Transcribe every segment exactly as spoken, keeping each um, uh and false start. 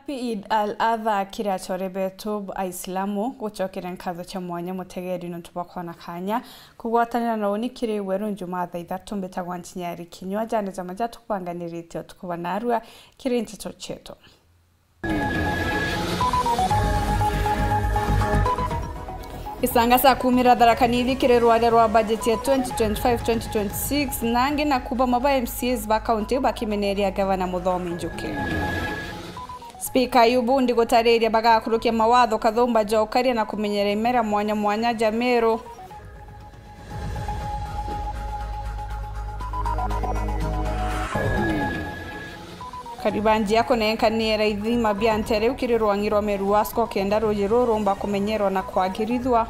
Happy Eid al-Adha kiri achore betu Aislamu. Gucokera nkatho cia mwanya mutegeri nontu bwa kwona kanya kugwatanira na uni kiri weru njuma thaa ithatu. Mbitagwa Nchinyari Kinyua. Jane jama jatukubanganirite utuku bwa narua kiri nteto cietu. Isanga sa kumira Tharaka Nithi kiri rware rwa budget ya twenty twenty-five twenty twenty-six, na angi na kuba maba M C As ba kaunti bakimeneria gavana Muthomi Njuki. Spika Ayubu Ndi gutariria bagakurukia mawatho kathumba ja ukaria na kumenyera imera mwanya mwanya ja Meru. Karibanjia kunenkania ithima bia ntere ukiri rwangi rwa Meru Wasco kenda ruuji ruru rumba kumenyerwa na kwagirithua.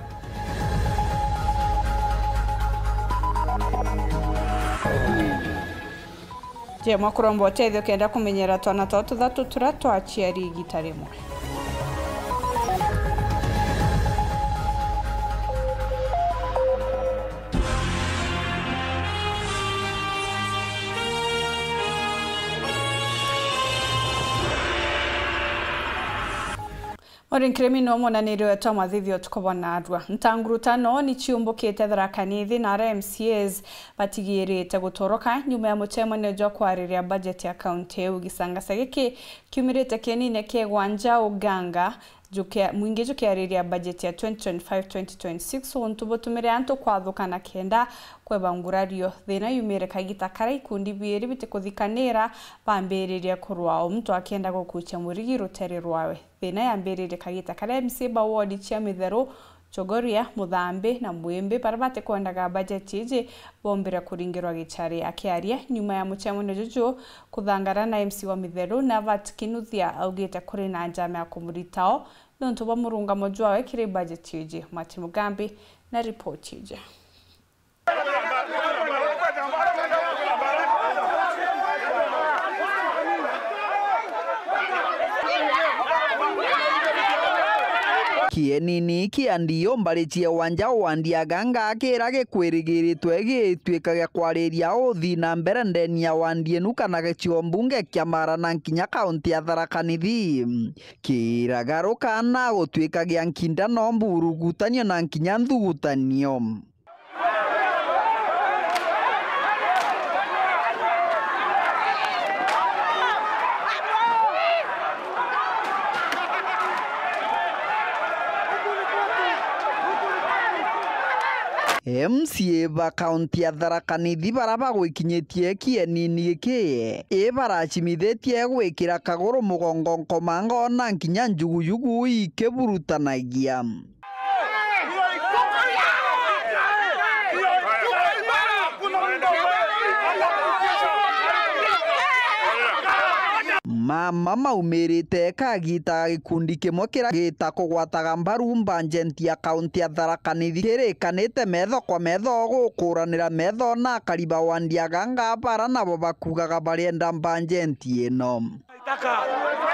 Jemwa kuromba utethio kenda kumenyera twana twao tuthatu turia twaciari igita rimwe. Uri nkirimi no monanirio wetu wa mathithio tuko bwa narua. Ntanguru tano ni ciumbukite Tharaka Nithi na aria M C As batigirite gutoroka nyuma ya mucemanio jwa kwariria budget ya kaunti iu. Gisangasa giki kiumirite kienine kia Gwanja Uganga, jukia-, mwingi jukiariria budget ya twenty twenty-five twenty twenty-six, untu butumire antu kwathuka na kenda kweba ngurario. Thina yumire kagita karia ikundi biiri bitikuthikanira bambiririe kurwa, o muntu akienda gukucia murigi rutere rwawe. Thina yambiririe kagita karia M C A ba ward cia Mitheru, Chogoria, Muthambi na Mwimbi, baria batikwendaga bajeti iji bombire kuringirwa gichari. Akiaria nyuma ya mucemanio juju kuthangara na M C A wa Mitheru, Navat Kinuthia augite kuri na njama ya kumuritao nontu bwa murungamo jwawe kiri bajeti iji. Martin Mugambi na ripoti iji. Kienini kia ndio mbarichie Wanja wa Ndiaganga akira gikwirigiritwe gituika gia kwariria uthi na mbere ndeni ya wandi enu kana gicigo mbunge kia Mara na nkinya kaunti ya Tharaka Nithi. Kiragaruka na gutuika gia nkinda no mburugutanio na nkinya nthugutanio. M C A ba kaunti ya Tharaka Nithi bara bagwikinyitie kienini giki, i baracimithitie gwikira kaguru mugongo nkomango na nkinya njuguyugu ikiburutanagia. Mama maumirite kagita gikundi kimwe kira gita kugwataga mbaru mbanjenti ya kaunti ya Tharaka Nithi kirikanite metho kwa metho gukuranira metho na akari ba Wandiaganga bara nabo bakugaga barienda mbanjenti ino. Tunaitaka.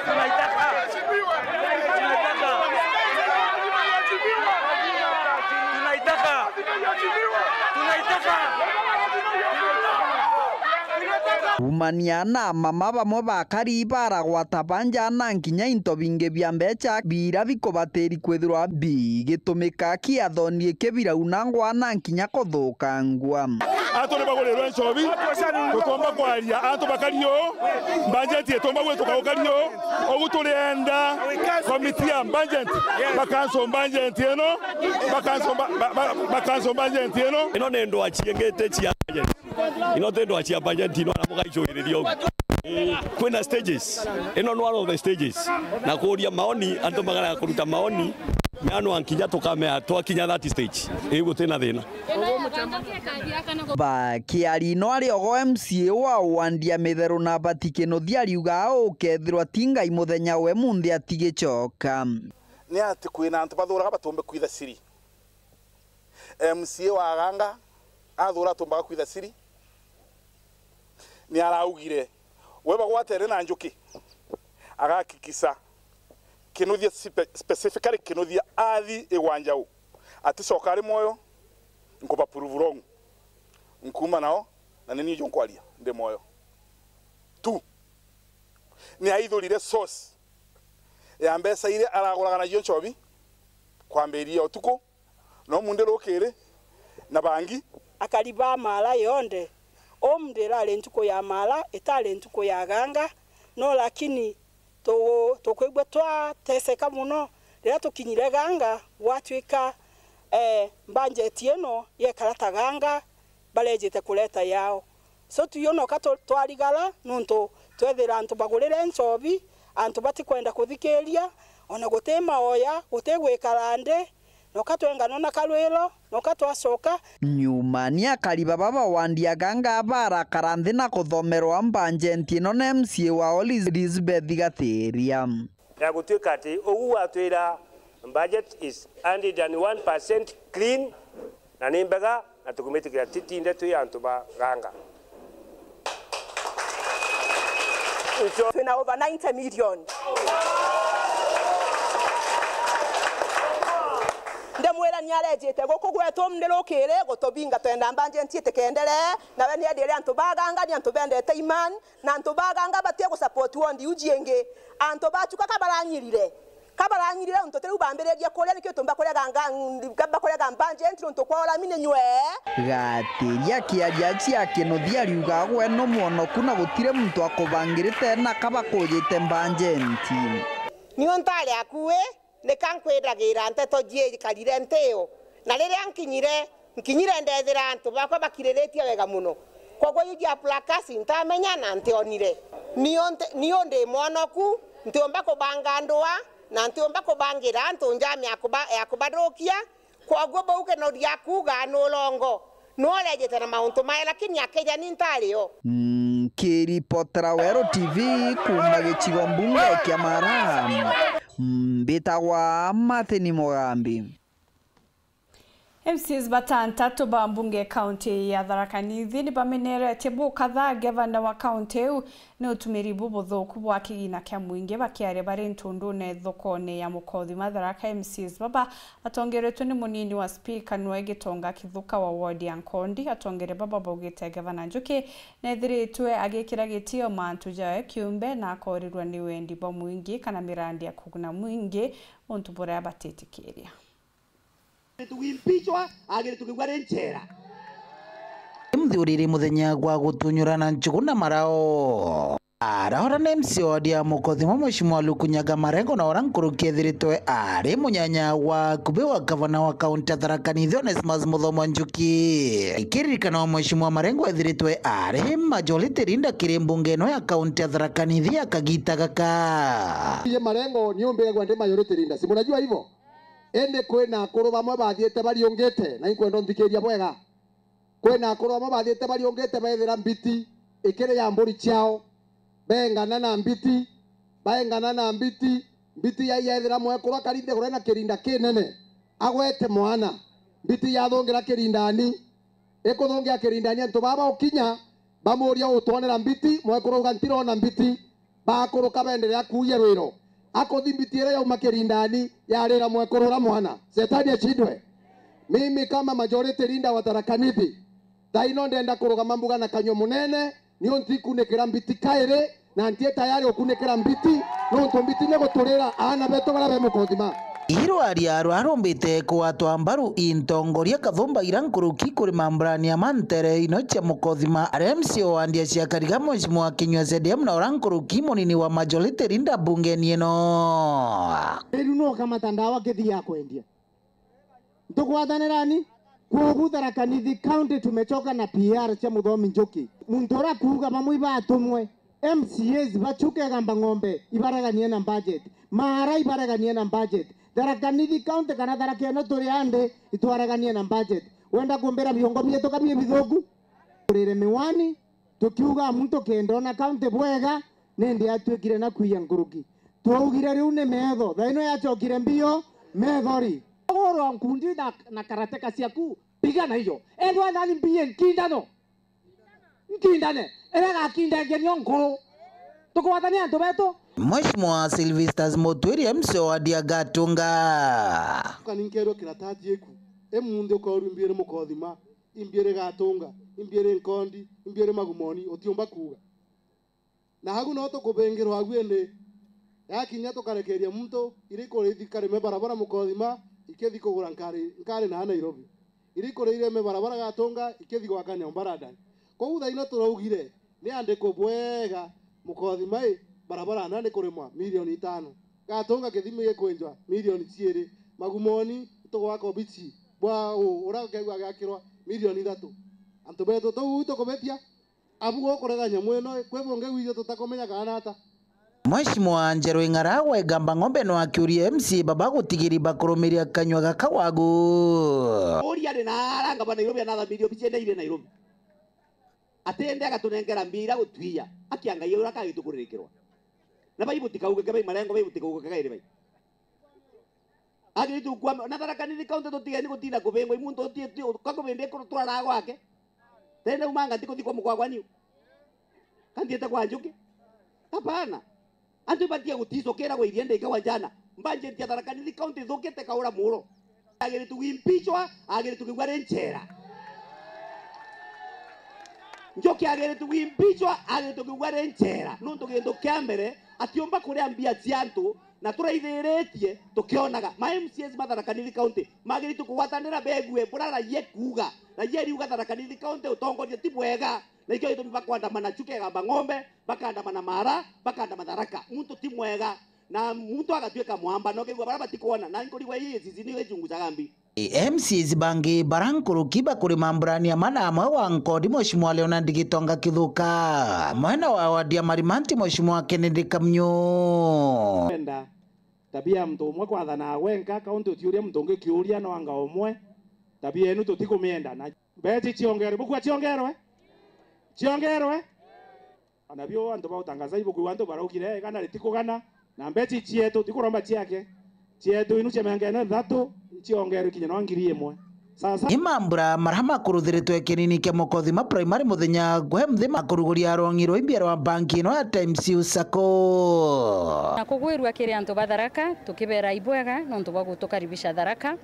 Tunaitaka. Tunaitaka. Tunaitaka. Kumania na mama bamwe bakari baragwata banja na nkinya into bingi bia mbecha bira bikubatiri kwithirwa bigitumika kiathoni iki biraunangwa na nkinya kuthukangua. Antu ni bagurirwe nchobi, tutomba kwaria antu bakari uu, mbanjeti itomba gwituka ukari uu. Ugu turienda komiti ya mbanjeti, bakanso mbanjeti ino, bakanso mba-, ba-, ba-, bakanso mbanjeti ino. Ino ni ndwa ciengete cia mbanjeti. Ino ti ndwa cia mbanjeti ino, na mugaicuririria ugu. Kwina stages. Ino ni one of the stages. Na kuria maoni, antu magara kuruta maoni, na no ankinya tukamea twakinya that stage. Ii gutina thina. Bakiari no ari ogo M C A wa wandi ya Mitheru na Bati Kinuthia ariuga ukethirwa ti Ngai muthenya we munthi atigicoka. Ni ati kwina antu bathuraga batumbe kwitha siri. M C A wa Aganga athura atumbaga kwitha siri. Ni araugire we bagwatere na njuki agakikisa Kinuthia spe-, specifically Kinuthia athi igwanja u aticoka ari mwoyo, nkuba prove wrong. Nkuuma nao, na ni nijo nkwaria, ndi mwoyo. Tu. Ni aithurire source ya mbeca iria araguraga nacio nchobi kwambiriria utuku, no munthi rukiri, na bangi. Akari ba Maara yonthe, umthi irari ntuku ya Maara, itari ntuku ya Ganga, no lakini tu-, tukwigua twateseka mono riria tukinyire Ganga, gwatwika, eh, mbanjeti ino yekara ta Ganga barejite kureta yao. So tuyo noka tu-, twarigara, nontu twethira antu bagurire nchobi, antu batikwenda kuthikiria, ona guti maoya, guti gwikara nthi, noka twenganwa na karwiro, noka twacoka. Nyuma ni akari baba ba wandi ya Ganga barakara nthi na kuthomerwa mbanjenti ino na M C A wao Liz-, Elizabeth Gatiria. Ya gutwika ati ugu watwira budget is hundred and one percent clean, na ni mbega, na tukumitikiria titinde twi antu ba Ganga. Ncho- Twina over ninety million. Ndimwira ni arejite guku gwetu ndi rukiri gutubinga twenda mbanjenti itikendere, nawe ni endire antu ba Ganga, ni antu bendete iman, na antu ba Ganga batie gusupport wondi iu ciingi. Antu bachuka ka baranyirire. Ka baranyirire untu ti riu bambiririe kuria, nikio tumba kurega nga-, mba kurega mbanjenti nontu kwa urami ni nywe. Gatiria akiaria cia kinuthia ariuga gwe no mwonoku na gutiri muntu akubangirite na kaba kujite mbanjenti. Niu ntari akui, nika nkwiragira nteto ciikarire ntiyo, na riria nkinyire, nkinyire ndethira antu bakwa bakiriritie wega mono. Kwoguo iu cia plakasi ntamenya na ntionire. Niu nti-, niu ndi mwonoku, ntiumba kubanga ndua, na ntiumba kubangira antu njami ya kuba-, ya kubathukia. Kwoguo bau kinoria kuuga ni urongo, ni urejite na mauntu mae, lakini akija ni ntari o. Nkiripotera Weru T V kuuma gicigo mbunge kia Maara, mbitagwa Martin Mugambi. M C As batantatu ba mbunge kaunti ya Tharaka Nithi ni bameneretie bukatha ngavana wa kaunti iu ni utumiri bubuthuku bwa kigina kia mwingi bakiaria bari ntundune thokone ya Mukothima Tharaka. M C As baba batongeretwe ni munini wa spika Noe Gitonga Kithuka wa ward ya Nkondi. Atongere baba baugite gavana Njuki nethiritwe agikira gitio mantu jawe kiumbe na akorirwa ni wendi bwa mwingi kana mirandi ya kuguna mwingi untu buria batitikiria. Tugimpichwa, agire tukigwa ri nchera. Muthiuriri muthenya gwa gutunyura na nchugu na marao. Araora na M C A ward ya Mukothima, Mheshimiwa Lukunyaga Marengo, na ura nkuruki ethiritwe ari munyanya wa akubi wa gavana wa kaunti ya Tharaka Nithi, Onesmus Muthomo Njuki. Ikiririkana, Mheshimiwa Marengo ethiritwe ari majority leader kiri mbunge ino ya kaunti ya Tharaka Nithi ya kagita gaka. Iye Marengo ni umbigagwa ndi majority leader, si mnajua hivyo? Indi kwina akuru bamwe bathiite bariungite, na inkwenda unthikiria bwega. Kwina akuru bamwe bathiite bariungite, beethira mbiti ikiri ya mburi ciao, beengana na mbiti, baengana na mbiti, mbiti yai yeethira mwekuru akari nthiguru ena kirinda kinene, agwete mwana, mbiti yathungira kirindani, ikuthungira kirindani, antu baba ukinya, bamuria, "Utwonera mbiti?" Mwekuru auga, "Ntirona mbiti." Bakuruka beenderea kuuya rwiro. Akuthi mbiti iria yauma kirindani, yarira mwekuru ura mwana. Setani ashindwe. Mimi kama majority leader wa Tharaka Nithi, thaino ndenda kurugama mbuga na kanyua munene, niuntu ikunikira mbiti kairi, na ntie tayari gukunikira mbiti, nontu mbiti ni guturira aana betu baria be Mukothima. Irwaria rwarumbite kugwatwa mbaru i ntongoria kathumba ira nkuruki kuri mamburania ma ntere ino cia Mukothima, aria M C A wa ndia cia Kariga, Mheshimiwa Kinyua C D M, na ura nkuruki munini wa majority leader mbungeni ino. Riu nukamata ndawa kithi ya kwendia. Ntukwatanirani? Kwogu Tharaka Nithi County tumechoka na P R cia Muthomi Njuki. Muntu ura kuuga bamwe ibatumwe, M C As bachuke gamba ng'ombe ibareganie na budget. Maara ibareganie na budget. Tharaka Nithi County kana Tharaka ino turi andi itwareganie na budget. Wenda kumbira biongo bietu kabi bithuku? Kurire miwani, tukiuga muntu kenda ona county bwega, nindi yatuikire na kuiya nkuruki. Twaugire riu ni metho, thaino yachokire mbio methori. Ugurwa nkundi na, na karateka ciaku, pigana iyo. Ethwa nani mbiye nkindano. Nkindane, iria igakindengia nio nkuru. Tukwatania antu betu. Mheshimiwa Sylvester Mutwiri, M C A wa Diagatunga. Uka ninkerwa kiratati iku, emunthi ukorwa imbiiri Mukothima, imbiiri Gatunga, imbiiri Nkondi, imbiiri Magumoni, utiumba kuuga. Na agu no tukubingirwa agu indi Yakinya tukarekeria muntu, iria ikuria ithi karime barabara Mukothima, ikithi kugura nkari, nkari na Nairobi. Iria ikuria ireme barabara Gatunga, ikithi gwaka nyomba Radai. Kwou thaino turaugire, ni andikwe bwega, Mukothima i, barabara na ni kurimwa milioni itano. Gatunga Kithimi gikwenjwa milioni ciiri. Magumoni, tugwaka obici bwa u-, uria ukegua giakirwa milioni ithatu. Antu betu, tuu tukubetia? Abu gukurega nyamu ino, kwi bungi gwithu tutakumenya kana ata? Mheshimiwa Njerũ Ing'ara wa Igamba Ng'ombe no akiurie M C A baba gutigiri bakurumiria kanyua gaka wagu. Uria ari na aranga ba Nairobi anathamirie obici ene iri Nairobi. Atende agatunengera mbira gutwia, akiangaia uria kagitukuririkirwa. Na bai butikauge ke bai marengo, bai butikauge ke gairi bai. Agiritu kwa na Tharaka Nithi County tutigeni gutinda kubingwa imuntu uti uti kakubindi kuru twara gwake. Tende umanga nti kuthi kwa mukwa kwa niu. Kandiete kwa njuki. Hapana. Antu ibatie guticukira gwa iria ndika wa njana. Mbanjeti ya Tharaka Nithi County thukite kaura muro. Agiritu gwimpichwa, agiritu kigwa ri njera. Njoki agiritu gwimpichwa, agiritu kigwa ri njera. Nuntu gintu kia mbere, atiumba kuria mbia cia antu, na turaithiritie, tukionaga. Ma M C As ma Tharaka Nithi County, magiritu kugwatanira begue, bura raia kuuga. Raia riuga Tharaka Nithi County utongoria ti bwega. Na ikio gitumi bakwandamana Chuka Igamba Ng'ombe, bakandamana Mara, bakandamana Tharaka. Muntu ti mwega. Na muntu agatuika mwamba, na ukigua baria batikwona, na nkurigwa ii sisi niyo ichunguzaga mbi. M C As bangi bara nkuruki bakuri mamburani amwe na amwe wa nkodi Mheshimiwa Leonard Gitonga Kithuka, amwe na wa wadi ya Marimanti Mheshimiwa Kennedy Kamunyu. Kwenda tabia ya muntu umwe kwathanaa wenka, kaunti utiuria muntu ungi kiuria, no anga umwe. Tabia yenu tutikumienda. Na mbechi chiongerwe, bukua chiongerwe? Chiongerwe? Anabio antu ba utangaza ibukwigua antu baraugire, igana ritikugana, na mbechi cietu, tikuromba ciake, cietu inu cia mianka ino ithatu, ciongerwe kinya no ngiri imwe. Sasa. Ni mambura mara makuruthiritwe kinini kia Mukothima Primary muthenya gwe mthima kuruguria arongi rwa imbia rwa banki ino ya Times U Sacco. Na kugwirua kiri antu ba Tharaka, tukibera ibwega nontu bwa gutukaribisha Tharaka.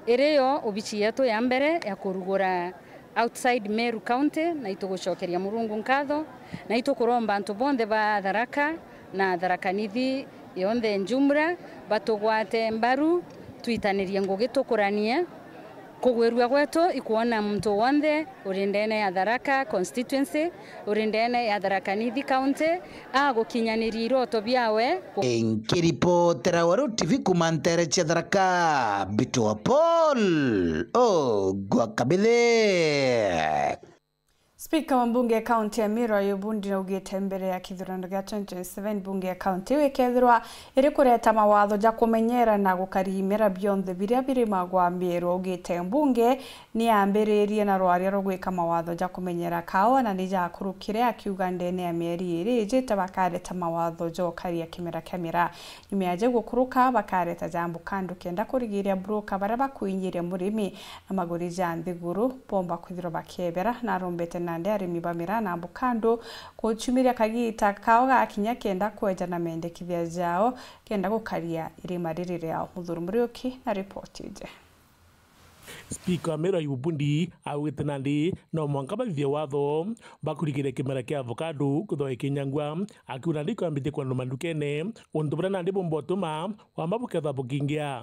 Iri yo obichi yetu ya mbere ya kurugura outside Meru County, na itugucokeria Murungu nkatho, na itukuromba antu bonthe ba Tharaka na Tharaka Nithi yonthe njumla, batugwate mbaru, twitanirie ngugi tukuranie. Kugwirua gwetu ikwona muntu wonthe uri ndene ya Tharaka constituency, uri ndene ya Tharaka Nithi County, agukinyaniria iroto biawe. Nkiripotera Weru T V kuma ntere cia Tharaka, Mbitwa Paul Ogwa Kabithe. Spika wa mbunge ya kaunti ya Meru Ayubu Ndi naugite mbere ya kithurano gia twenty twenty-seven mbunge ya kaunti iu ikethirwa iri kureta mawatho ja kumenyera na gukari imera bionthe biria birimagwa Meru. Augite mbunge ni yambiririe na rwaria rwa gwika mawatho ja kumenyera kaua na ni jakurukire, akiuga ndene ya mieri iri ijite bakareta mawatho ja ukaria kimera kia miraa. Nyuma ya jau gukuruka, bakareta ja mbukandu kenda kurigiria broker baria bakuinyiria murimi na maguri ja nthiguru bomba kwithirwa bakiebera. Na arombete nandi arimi ba miraa na mbukandu guchumiria kagita kao gakinya kenda kweja na mendekithia jao kenda gukaria irima riri riao. Muthuri Muriuki na ripoti iji. Spika wa Meru Ayubu Ndi augite nandi no mwanka bathithie watho bakurikiria kimera kia avocado kwithwa gikinyangua, akiuga nandi ikwambitie kwendwa mandukene, untu buria nandi bumba utuma wamba bukethwa bukingia.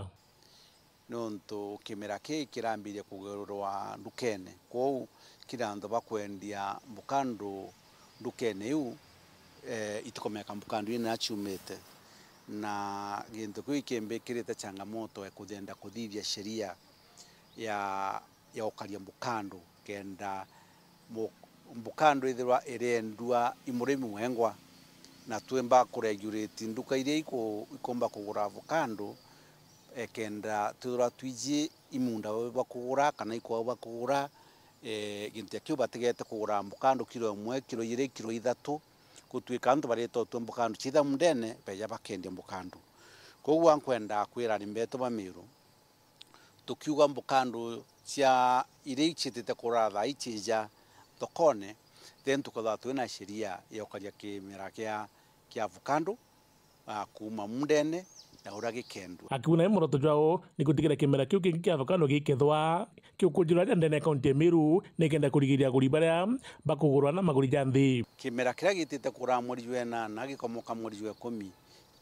Niuntu kimera kii kirambirie kugurwa ndukene, kwou kiri antu bakwendia mbukandu ndukene iu, eh, itikomeka mbukandu ina ciumite. Na gintu kiu ikimbikirite changamoto ya kuthenda kuthithia sheria ya, ya gukaria mbukandu, kenda mu-, mbukandu ithirwa iriendua i murimi wengwa, na twimba kuregulate nduka iria iku-, ikumba kugura avocado, eh, kenda twithirwa twiji i munda bwa kugura kana ikwao bwa kugura, eh, gintu ja kiu batigete kugura mbukandu kiro imwe, kiro ijiri, kiro ithatu, gutwika antu baritetwe mbukandu cia ithamu ndene, beja bakendia mbukandu. Koguo nkwenda kwira arimi betu ba Meru, tukiuga mbukandu cia iria iciitite kurara thaa ii ciija thokone, then tukethirwa twina sheria ya gukaria kimera kia, kia avocado, ah, kuuma mundene na uria gikendua. Akiuga nawe muoroto jwao ni gutigira kimera kiu kingi kia avocado gikethwa kiukunjirwa aja ndene ya kaunti ya Meru, nikenda kurigiria aguri baria bakugurwa na maguri ja nthi. Kimera kiria gitite kurara mweri jwa enana gikomoka mweri jwa ikumi,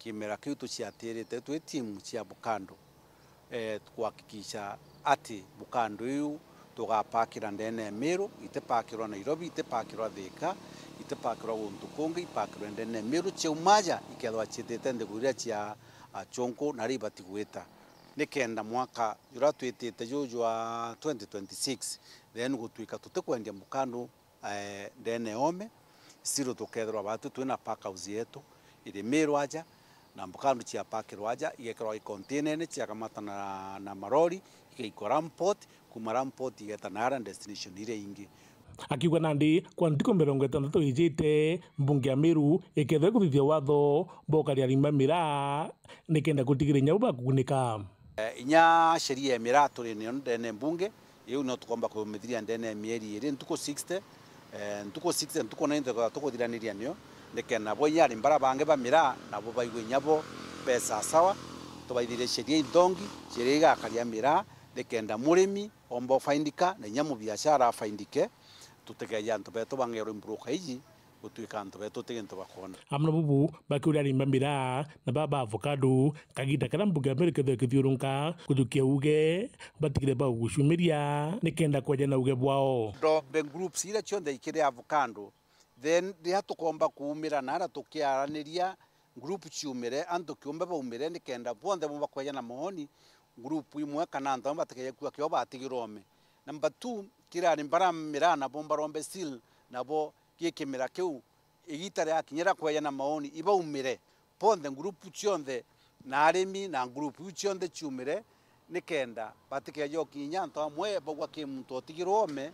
Kimera kiu tuciatirite twi timu cia Bukando, eh, kuhakikisha ati Bukando iu tugapakira ndene ya Meru, itipakirwa Nairobi, itipakirwa Thika, itipakirwa guntu kungi, ipakirwe ndene ya Meru. Ciauma aja ikethwa ciitite nthiguru iria cia achunku na aria ibati gwita, nikenda mwaka juria twitite juju jwa twenty twenty-six, then gutwika tutikwendia Bukando eh, ndene ya ome, still tukethirwa batu twina pack house yetu iri Meru aja, na Bukando ciapakirwa aja, igekirwa ikontinene, ciakamata na, na marori, igaikwa Ramport, kuma Ramport igeta naara destination iria ingi. Akiuga nandi, kwa ntuku mirongo itantatu ijite, mbunge ya Meru ikethirwa ikuthithia watho bwa ukaria arimi ba miraa, nikenda gutigira inya bo bakugunika. Eh, inya sheria ya miraa turi nayo ndene ya mbunge, iu no tukomba kumithiria ndene ya mieri iri, ntuku sixty, eh, ntuku sixty, ntuku ninety tukuthiraniria nio, nikenda bo inya arimi bara bangi ba miraa, nabo baigwe inya bo be sawasawa, tubaithirie sheria inthongi, sheria igakaria miraa, nikenda murimi omba ufaindika, na inya mubiashara afaindike, tutikeeje antu betu bangerwe mbroka iji, gutwika antu betu ti gintu bakwona. Amwe na bubu bakiuria arimi ba miraa na baa ba avocado, kagiita karia mbunge ya Meru ikethirwa ikithiurunka kujukia uuge, batigire ba gucumiria nikenda kweja na uuge bwao. Ndombe groups iria cionthe ikiri avocado, then riria tukomba kuumira naara tukiaraniria group ciumire, antu kiumbe baumire nikenda bonthe bomba kweja na maoni, group imwe kana antu amwe batikeje kuuga kio batigirwe ome. Number two, kiri arimi bara miraa nabo mbarombe still nabo gi kimera kiu igiita riakinya ria kweja na maoni ibaumire bonthe, ngurupu cionthe na arimi na ngurupu iu cionthe ciumire, nikenda batikeje ukinya antu amwe baugwa ki muntu otigirwe ome,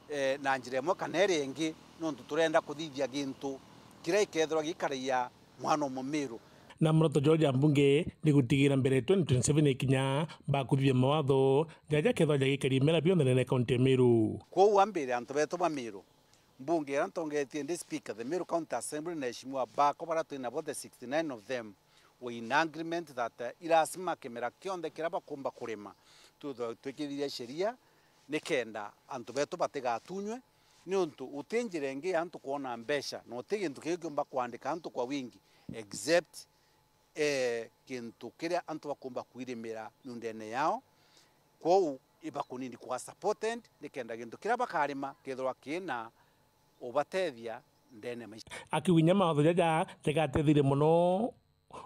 eh, na njira imwe kana iria ingi, nontu turenda kuthithia gintu kiria gikethirwa gikaragia mwana umwe Miru. Na muoroto jwao jwa mbunge ni gutigira mbere twenty twenty-seven ikinya, bakuthithia mawatho jaja jakethirwa jagikaria imera bionthe ndene ya kaunti ya Miru. Kwou ambire antu betu ba Miru, mbunge iria ntongetie ndi speaker, the Meru County Assembly, na eshimiwa bakwa baria twi nabo, the sixty-nine of them were in agreement that, eh, i lazima kimera kionthe kiria bakumba kurima, twithwe twikithiria sheria, nikenda antu betu batigatunywe, niuntu uti njira ingi ya antu kwona mbeca, na uti gintu kingi kiumba kwandika antu kwa wingi, except, eh, gintu kiria antu bakumba kwirimira miundene yao. Kwou ibakunini kwa supported, nikenda gintu kiria bakarima kethirwa kina ubatethia ndene ya maisha. Akiuga inya mawatho jaja jagateithirie mono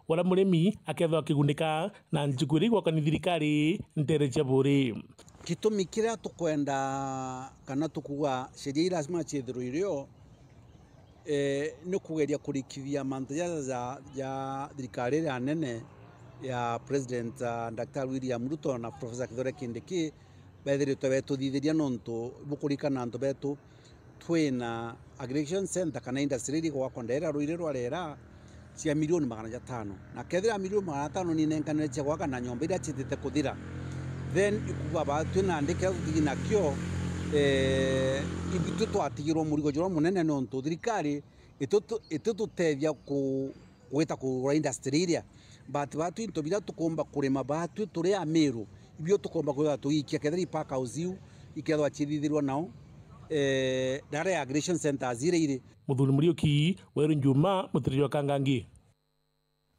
uria murimi akethirwa akigunika na njuku iria igwakwa ni thirikari nteere cia buuri. Gitumi kiria tukwenda kana tukuuga sheria ii lazima ciithirwe irio, eh, ni kugeria kurikithia mantu jaja ja, ja thirikari iria nene ya President, ah, Daktari William Ruto na Professor Kithure Kindiki bethiritwe betuthithiria, nontu bukurikana antu betu twina aggregation center kana industry iria igwakwa ndeera ruiri rwa rera cia milioni magana jatano, na kethira milioni magana jatano ni inenkanire cia gwaka na nyomba iria ciitite kuthira, then ikuuga ba twina ndikira tutigi nakio, eh, ibitwe twatigirwa murigo juria munene, nontu thirikari itutu-, itututethia ku-, gwita kugura industry iria. But batwi into biria tukumba kurima batwi turi Amiru, ibio tukumba kwithirwa tugiikia kethira i pack house iu ikethirwa ciithithirwa nao, eh, na aria aggregation centers iria iri. Muthuri Muriuki, Weru Njuma, Mutiriri wa Kangangi.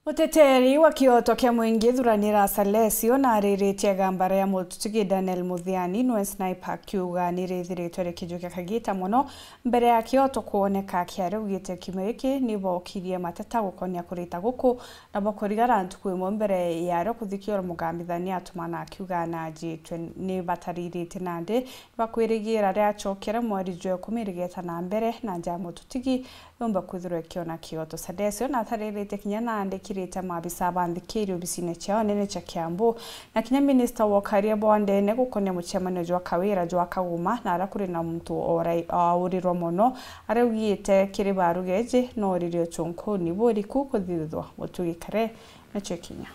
Muteteri wa kioto kia mwingi Thuranira Salesio na ariritie gambara ya mututugi Daniel Muthiani nwe sniper akiuga nirithiritwe rikijukia kagita mono mbere ya kioto kwoneka kiari augite kiumia giki nibokirie mateta gukonia kurita guku na bakurigara ntuku imwe mbere yario kuthikiura mugambithania atumana akiuga najitwe ni batariritie nandi bakwirigira riacokere mweri jwa ikumi rigeta na mbere na nja ya mututigi yumba kwithirwa ikiona kioto. Sadesio na atariritie kinya na andikirite maabisa ba nthikiri obisine ciao nene cia Kiambu, na kinya minista wa ukaria bwa ndene gukonia mucemanio jwa Kawira jwa Kaguma na aria kuri na muntu orai-, aurirwa mono, araugite kiri barugeji no ririo chunkuni buriku kuthithwa mutugi kare nacio kinya.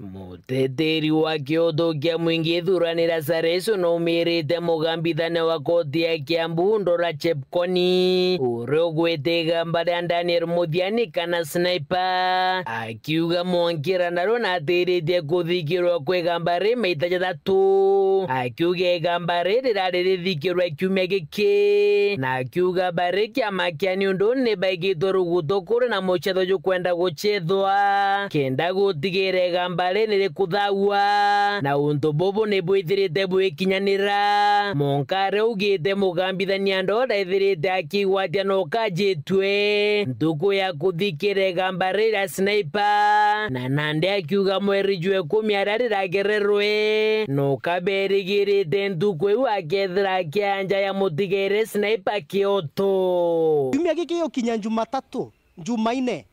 Muteteri wa kiutu kia mwingi ithurani Lazarus naumirite mugambithania wa koti ya Kiambu Ndora Chepkoni, uria ugwite igamba ria Daniel Muthiani kana Sniper, akiuga Mwankira nario natiritie kuthikirwa kwi igamba ri maita jathatu, akiuga igamba ri rirari rithikirwe kiumia giki, na akiuga bari kiama kia niundu ni baigitwe rugutu kuri na mucetho jukwenda gucethwa, kenda gutigira igamba ri ni rikuthaua, na untu bubu ni bwithirite bwikinyanira. Mwanka aria augite mugambithania Ndora ethirite akigwatia na ukajitwe ntuku ya kuthikira igamba ri ria Sniper, na nandi akiuga mweri jwa ikumi aria riragererwe, na ukaberigirite ntuku iu akethira akianja ya mutigere Sniper kioto. Kiumia giki giukinya Jumatatu, Jumaine,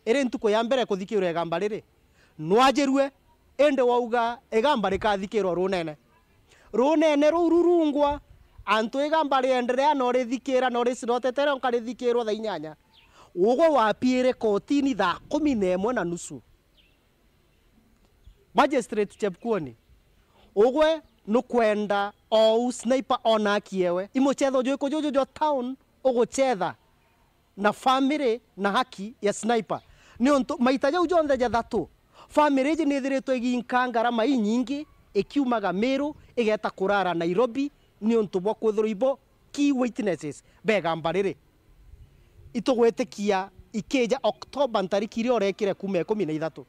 iri ntuku ya mbere kuthikirwa igamba riri, nwajirue, indi wauga igamba rikathikirwa runene. Runene ruu rurungwa, antu igamba rienderea no rithikira, no ricirotetere, nkarithikirwa thaa inyanya. Ugwe wapiire kotini thaa kumi na imwe na nusu. Magistrate Chepkuoni, ugwe nukwenda ou Sniper ona akiewe? I mucetho jwiku juju jwa town ugucetha na family na haki ya Sniper? Niuntu maita jau jonthe jathatu, family iji nithiritwe iginka ngarama inyingi ikiumaga Meru igeta kurara Nairobi niuntu bwa kwithirwa ibo key witnesses ba igamba riri. Itugwitikia ikija October ntariki iria urekire kuuma ikumi na ithatu.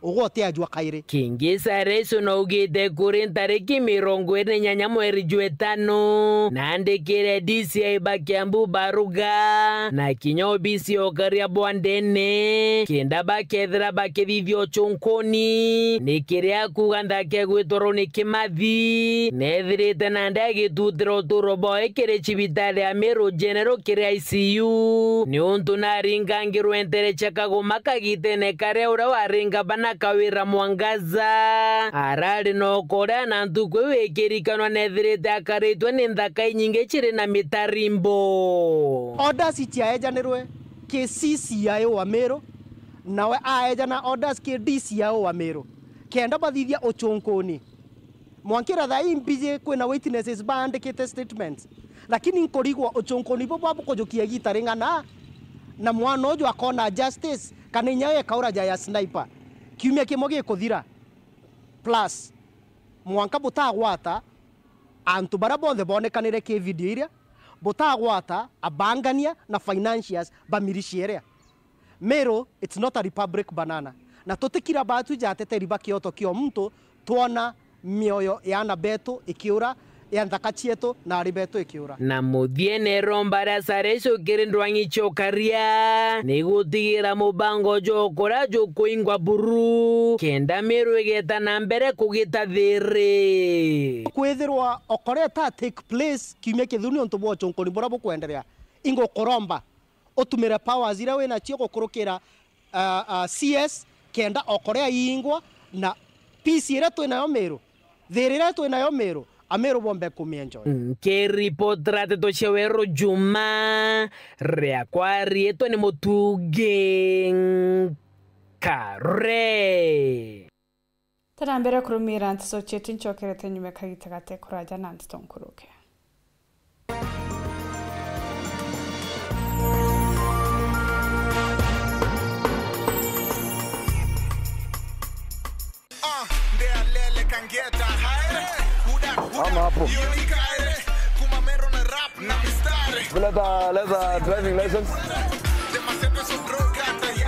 Ugwe utiajua kairi. Kingi Sareso naugite kuri ntariki mirongo iri na inyanya mweri jwa itano, naandikire D C I ba Kiambu baruga, na kinya obisi ya ukaria bwa ndene, kenda bakethira bakithithia ucunkuni, ni kiria akuuga nthake gwitwarwa ni Kimathi, nethirite nandi agitutira uturo bwawe kiri cibitari ya Meru General kiri I C U, niuntu naringangirwe ntere cia kaguma kagitene karia uria wari ngavana Kawira Mwangaza arari na ukoria, na ntuku iu ikirikanwa nethirite akaritwe ni nthaka inyingi ciri na mitarimbo. Orders ciaejanirwe ki C C I O wa Meru, nawe aejana orders ki D C I O wa Meru, kenda bathithia ucunkuni. Mwankira thaa ii mbiji kwina witnesses baandikite statements, lakini nkurigwa ucunkuni bubu bukujukia igita ring'ana, na mwana uju akona justice, kana inya ekaura ja ya Sniper kiumia kimwe gikuthira? Plus, mwanka butagwata antu baria bonthe bonekanire ki video iria, butagwata abangania na financiers ba militia iria. Meru, it's not a republic banana. Na tutikira batu ja ateteri ba kioto kio muntu twona mioyo ya ana betu ikiura, ya nthaka cietu na ari betu ikiura. Na muthiene romba ria Sareso kiri ndwang'i cia ukaria ni gutigira mubango jwa ukora jukuingwa buru, kenda Meru igeta na mbere kugita thiri. Kwithirwa ukora ita take place kiumia kithiru niuntu bwa ucunkuni buria bukwenderea, ingukuromba utumire powers iria winacio gukurukira, ah, ah, C S, kenda okorea iingwa na peace iria twinayo Meru, thiri iria twinayo Meru, Ameru bombe kumienjoy. Nkiripotera nteto cia Weru Juma, riakwa riitwa ni Mutungi Nkare. Tena mbere kurumira nteto cietu, ncokerete nyuma kagita gate kuraja na nteto nkuruke. Ah, ndea lele kangeta haere. Uda, uda. Ama hapo. Yoni kaere. Kuma Meru na rap na mistari. Leta, leta driving license.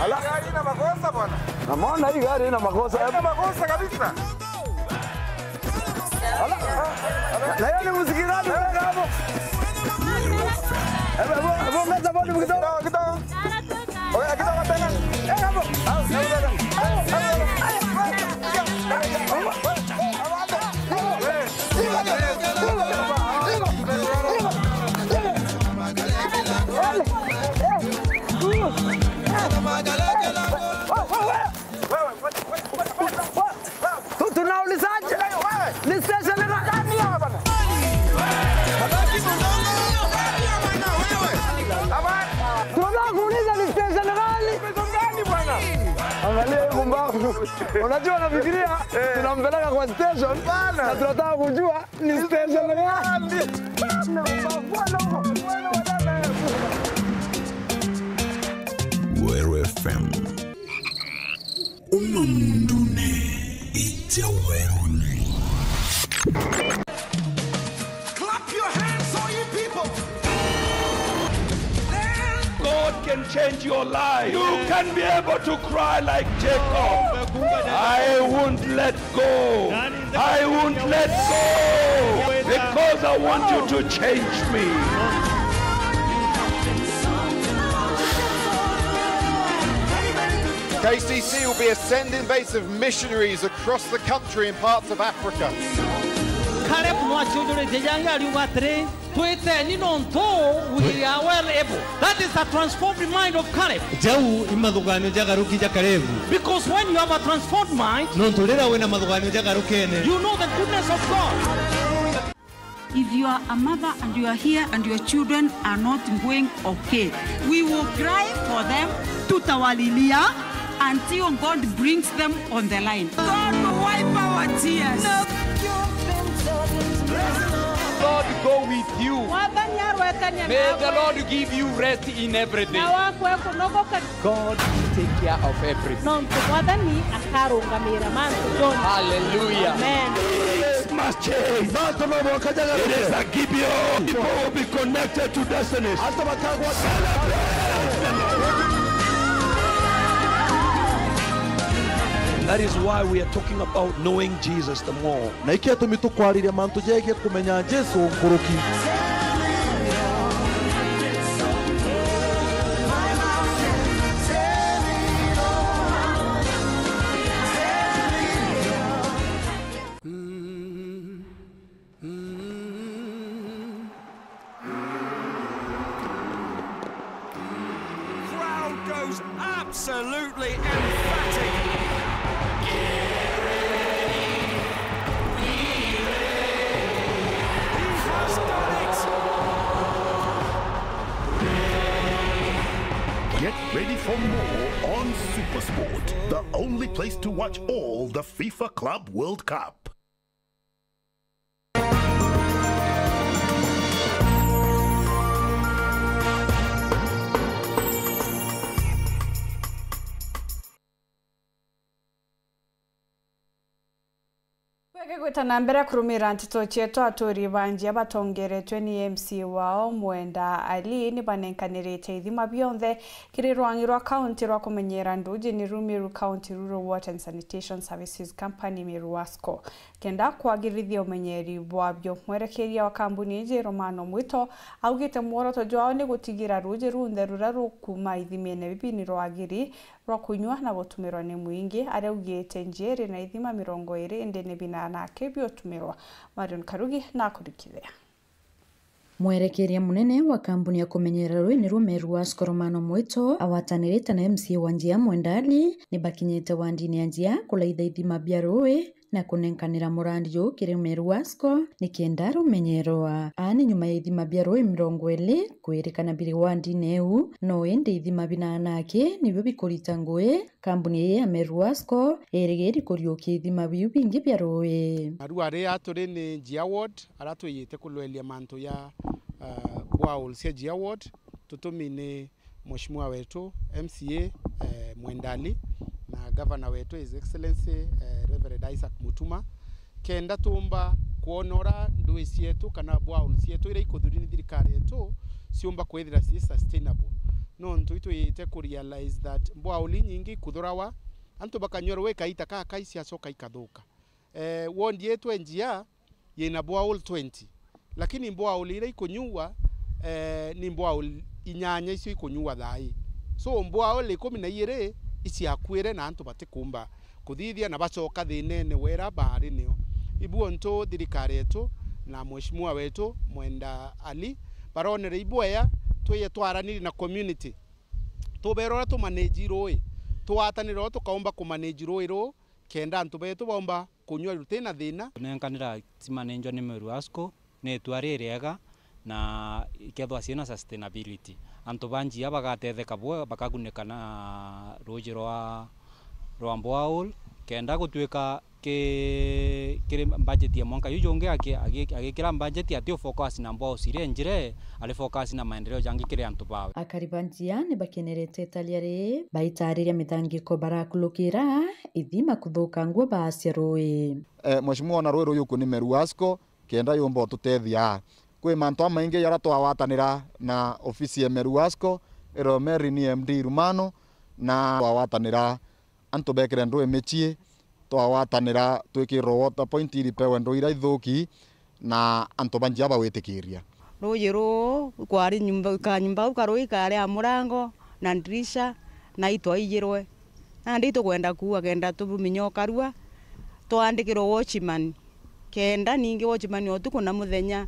Ala. Gari ina makosa bwana. Namuona hii gari ina makosa. Haina makosa kabisa. Ala. Na hiyo ni muziki gani unaweka hapo? Hebu, hebu, hebu ongeza volume kidogo. Kidogo, kidogo. Ongeza kidogo tena. Eh, hapo. Tu-, tunaulizaje? Ni station gani? Tunataka kuuliza ni station gani? Unajua, nafikiria tunampeleka kwa station. Bana. Na tunataka kujua ni station gani. Weru F M. Uma mundune, ija weruni. Clap your hands, all you people. God can change your life. You can be able to cry like Jacob. I won't let go. I won't let go because I want you to change me. K C C will be a sending base of missionaries across the country and parts of Africa. Caleb nwaciujuritie jangi ariuga atiri, "Twiteni nontu we are well able." That is a transformed mind of Caleb. Jau i mathuganio jagaruki ja Kalebu. Because when you have a transformed mind, nontu riria wina mathuganio jagarukene, you know the goodness of God. If you are a mother and you are here and your children are not going okay, we will cry for them, tutawalilia until God brings them on the line. God will wipe our tears. Lord go with you. Mwathani arwetania nawe. May the Lord give you rest in everything. Na wakwe kunogoka. God will take care of everything. Nontu Mwathani akarungamira mantu jonthe. Hallelujah. Amen. Must change. Mantu no mwanka jagaruke. It is a Gibeon. People will be connected to destinies. Antu bakagwatana. That is why we are talking about knowing Jesus the more. Na ikio gitumi tukwariria mantu jegie kumenya Jesu nkuruki. Crowd goes absolutely emphatic. He has done it! Get ready for more on SuperSport, the only place to watch all the FIFA Club World Cup. Twege gwita na mbere kurumira nteto cietu, aturi ba Njia batongeretwe ni M C A wao Mwenda Ali ni banenkanirite ithima bionthe kiri rwang'i rwa kaunti rwa kumenyera nduji ni Rumiru County Rural Water and Sanitation Services Company, Meru Wasco. Kenda kwagirithia umenyeri bwabio, mwerekeria wa kambuni iji Romano Mwito augite mworoto jwao ni gutigira ruuji runthe ruria rukuma ithimene bibi ni rwagiri rwa kunyua na gutumirwa ni mwingi, aria augite njia iri na ithima mirongo iri indi ni binana aki biutumirwa. Marion Karugi nakurikithia. Mwerekeria munene wa kambuni ya kumenyera rui ni Rumiru Wasco Romano Mwito, agwatanirite na M C A wa Njia Mwenda Ali, ni bakinyite wandini ya Njia kulaitha ithima bia rui na kunenkanira murandi juu kiri Meru Wasco ni kenda rumenyerwa. Aa ni nyuma ya ithima bia rui mirongo iri kwirikana biri wandini iu, no indi ithima binana aki nibio bikurita ngui. Kambuni ii ya Meru Wasco irigiri kuriukia ithima biu bingi bia rui. Narua ria turi ni Njia Ward, aria twiyite kulwelia mantu ya, ah, boreholes cia Njia Ward, tutumi ni Mheshimiwa wetu M C A, eh, Mwenda Ali, na Governor wetu His Excellency, eh, Reverend Isaac Mutuma, kenda tuumba kwona uria ndui cietu kana boreholes cietu iria ikuthuri ni thirikari yetu ciumba kwithira ci sustainable. Nontu itwite ku realize that borehole inyingi ikuthurawa, antu bakanyua rui kaita kakai ciacoka ikathuka. Eh, ward yetu e Njia yina borehole twenty, lakini borehole iria ikunyuwa, eh, ni borehole inyanya icio ikunyuwa thaa ii. So borehole ikumi na iiri iciakuire na antu batikumba kuthithia na bacoka thinene wera baari nio. Ibu untu thirikari yetu na Mheshimiwa wetu Mwenda Ali baronere ibwea twiye twaranirie na community, tubera uria tumanage rui, twatanire uria tukaumba kumanage rui ruu, kenda antu betu baumba kunyua ruti na thina. Kunenkanira cimanenjwa ni Meru Wasco ni itua ririega na ikethwa ciina sustainability. Antu ba Njia bagatetheka bwe, bakagunika na ruuji rwa, rwa borehole, Kenda gutuika ki-, kiri budget ya mwanka juu jungi aki-, agi-, agikira budget ati u focus na mbosi iria njire, ari focus na maendeleo jangi kiri antu bawe. Akari ba Njia ni bakenerete itaria ri, baitariria mithangiko barakulukira, ithima kuthukangua baacia rui. Eh, Mheshimiwa, ona rui ruyu ku ni Meru Wasco, kenda yumba ututethia. Kwi mantu amaingi jaria twawatanira na ofisi ya Meru Wasco, iro Mary ni M D Rumano, na twawatanira antu bekire ndui micii, twawatanira twikirwe water point iripewe ndui iria ithuki, na antu ba Njia bawitikiria. Ruuji ruu kwari nyumba, kanyumba kau karui kari a murango na ndirisha, na itwaijirwe. Nandi itukwenda kuua kenda tubuminya ukarua, twandikirwe watchman, kenda ningi watchman o utuku na muthenya.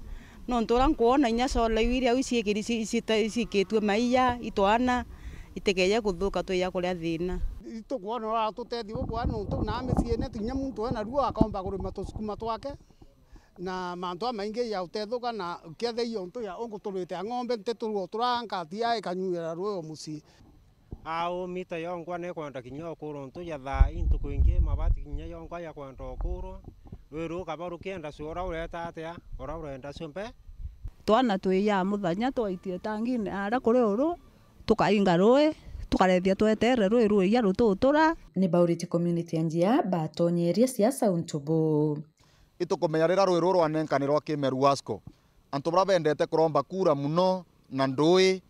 Nontu uria nkwona inya solar iu iri au iciikiri-, ci-, cita-, ciikitue maiya, itwana, itikeje kuthuka twija kuria thina. Itukwona uratutethia bubua nontu na miciine tinya muntu ena rua akomba kurima tusukuma twake. Na mantu jamaingi ja utethuka na kiathe io ntu ja unguturite a ng'ombe ntiturua turankatia ikanyuira rui o mucii. Au mita yonkwa nikwenda kinya ukurwa ntu ja thaa ii ntuku ingi mabati kinya yonkwa jakwenda ukurwa. Rui rukaba rukienda cio ura ureta atia, ura urenda cio mbe. Twana twija muthenya twaitie tangine aria kuri uru, tukainga rui, tukarethia twetere rui ruija rututura. Ni bauritie community ya Njia batonyeria siasa untu buu. Itukumenya riria rui ruru rwanenkanirwa ki Meru Wasco, antu baria bendete kuromba kura muno na ndui,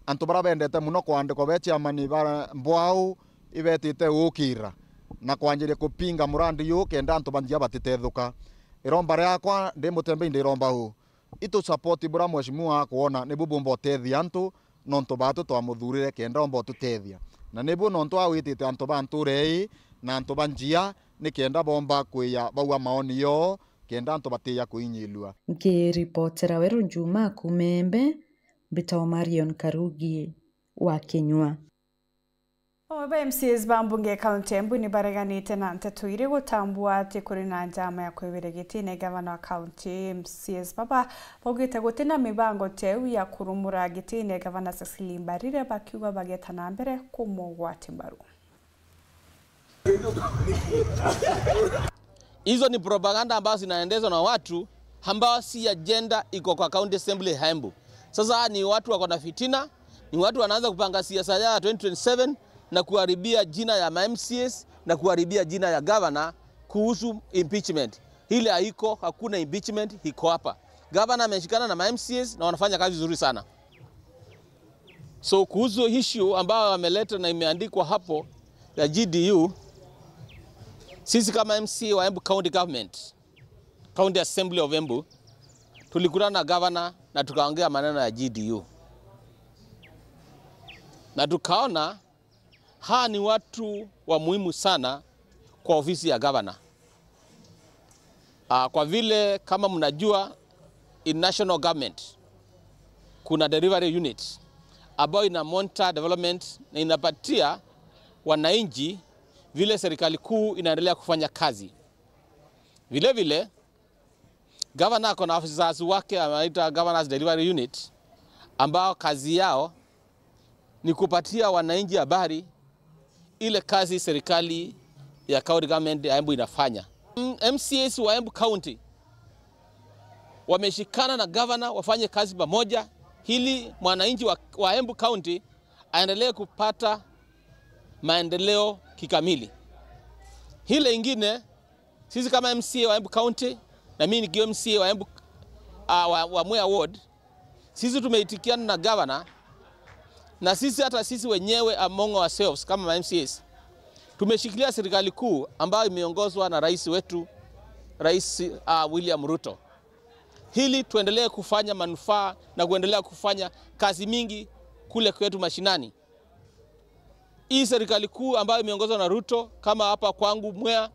antu baria bendete muno kwandikwa be chairman ba mbwau, ibetite gukira na kwanjiria kupinga murandi juu kenda antu ba Njia batitethuka. Iromba riakwa ndi Mutembei ndiromba uu, itu support buria mheshimiwa akwona nibu bumba utethia antu, nontu baatu twamuthurire kenda omba ututethia. Na nibu nontu awitite antu ba ntuura ii na antu ba Njia, ni kenda bomba kwija baua maoni yoo, kenda antu batija kuinyilua. Nkiripotera Weru Juma kuuma Embe, mbitagwa Marion Karugi wa Kinyua. Amwe ba M C As ba mbunge ya kaunti ya Embu ni bareganite na nteto iri gutambua ati kuri na njama ya kwibira gitine gavana wa kaunti. M C As baba baugite gutina mibango teu ya kurumura gitine gavana Cecily Mbarire, bakiuga bageta na mbere kumugwati mbaru. Hizo ni propaganda ambazo zinaendeshwa na watu ambao si agenda iko kwa County Assembly ya Embu. Sasa ni watu wako na fitina, ni watu wanaanza kupanga siasa ya twenty twenty-seven na kuharibia jina ya ma M C As na kuharibia jina ya governor kuhusu impeachment. Ile haiko, hakuna impeachment iko hapa. Governor ameshikana na ma M C As na wanafanya kazi vizuri sana. So kuhusu issue ambayo wameleta na imeandikwa hapo ya G D U, sisi kama M C A wa Embu County Government, County Assembly of Embu, tulikutana na governor na tukaongea maneno ya G D U. Na tukaona hawa ni watu wa muhimu sana kwa ofisi ya governor. Ah, kwa vile kama mnajua, in national government kuna delivery unit ambayo ina monitor development na inapatia wananchi vile serikali kuu inaendelea kufanya kazi. Vile vile, governor ako na officers wake anaita Governor's Delivery Unit, ambao kazi yao ni kupatia wananchi habari ile kazi serikali ya county government ya Embu inafanya. M-, M C As wa Embu County wameshikana na governor wafanye kazi pamoja ili mwananchi wa, wa Embu County aendelee kupata maendeleo kikamili. Ile ingine, sisi kama M C A wa Embu County, na mimi nikiwa M C A wa Embu, ah, wa, wa Mwea Ward, sisi tumeitikiana na governor, na sisi, hata sisi wenyewe among ourselves kama ma M C As, tumeshikilia serikali kuu ambayo imeongozwa na rais wetu, Rais, ah, William Ruto, ili tuendelee kufanya manufaa na kuendelea kufanya kazi mingi kule kwetu mashinani. Hii serikali kuu ambayo imeongozwa na Ruto, kama hapa kwangu Mwea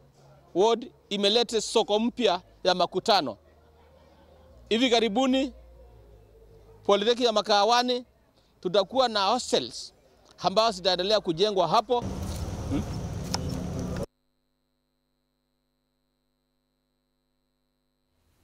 Ward, imeleta soko mpya ya Makutano. Hivi karibuni, Polytechnic ya Makawani, tutakuwa na hostels ambazo zitaendelea kujengwa hapo.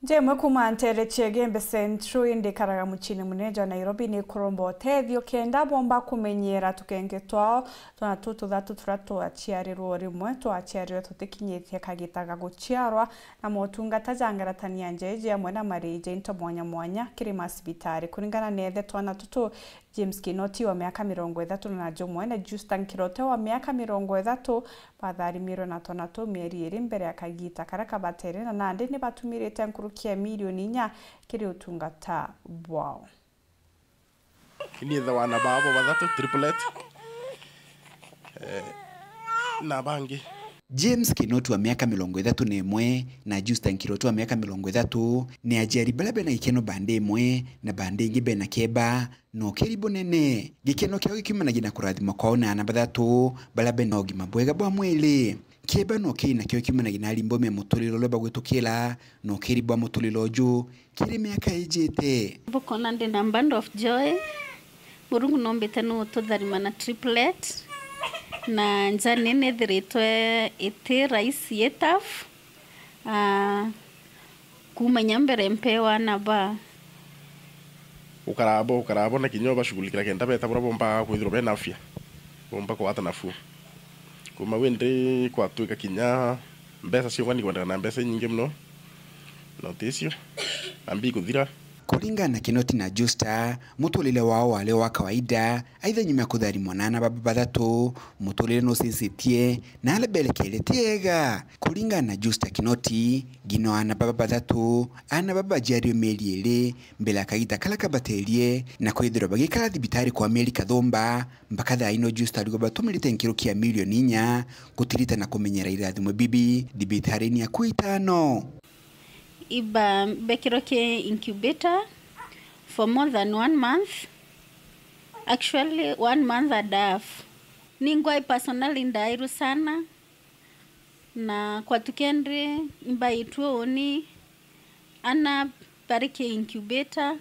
Jemwe kuuma nteere cia Igembe Central, indi ikaraga muciini munene jwa Nairobi, ni kuromba utethio kenda bomba kumenyera tukenge twao, twana tuu tuthatu turia twaciarirwo rimwe, twaciarirwe tutikinyitie kagita ga guciarwa, na motungata ja ngaratania njeeji amwe na mariiji into mwanya mwanya kiri macibitari. Kuringana na ithe twana tutu, James Kinoti wa miaka mirongo ithatu na jumwe na Justa Nkirote wa miaka mirongo ithatu, batharimirwe na twana tuu mieri iiri mbere ya kagita karia kabatere, na nandi ni batumirite nkuruki ya milioni inya kiri utungata bwao. Ni ithe wa ana babo bathatu, triplet. Eh, na bangi. James Kinoti wa miaka mirongo ithatu na imwe na Justa Nkirote wa miaka mirongo ithatu ni aciari baria bena gikeno bande imwe na bande ingi bena keba na ukiri bunene. Gikeno kiao gikiumanagia na kurathimwa kwao na ana bathatu baria bena ugima bwega bwa mwiri. Keba na ukiri nakio kiumanagia na arimbomi ya muturire uria bagwitukira na ukiri bwa muturire uju kiri miaka ijite. Bukona ndi na band of joy. Murungu nombite nututharima na triplet. Na njani nithiritwe iti rahisi, i tough. Ah, kuuma inya mbere mpewa ana ba. Ukarabo, ukarabo na kinya ubashughulikira kenda beta buria bomba kwithirwa bena afya, bomba kugwata nafuu. Kuuma windi kwatwika kinya mbeca cionga ni kwendeka na mbeca inyingi mono, na uticio, na mbi kuthira. Kuringana na Kinoti na Justa, muturire wao wari wa kawaida, aitha nyuma ya kutharimwa na ana baba bathatu, muturire nucencetie, na aria berekere ti ega. Kuringana na Justa Kinoti, ngina ana baba bathatu, ana baba baciarirwe mieri iiri mbere ya kagita karia kabaterie, na kwithirwa bagikara thibitari kwa mieri kathumba, mpaka thaa ino Justa arigwa batumirite nkiruki ya milioni inya gutirita na kumenyera irathimo bibi thibitari-ini akuu itano. Iba mbekirwe ki incubator for more than one month. Actually, one month and a half. Ningwa personally ndairwe sana, na kwa tukende imbaitwe uni ana bari ki incubator.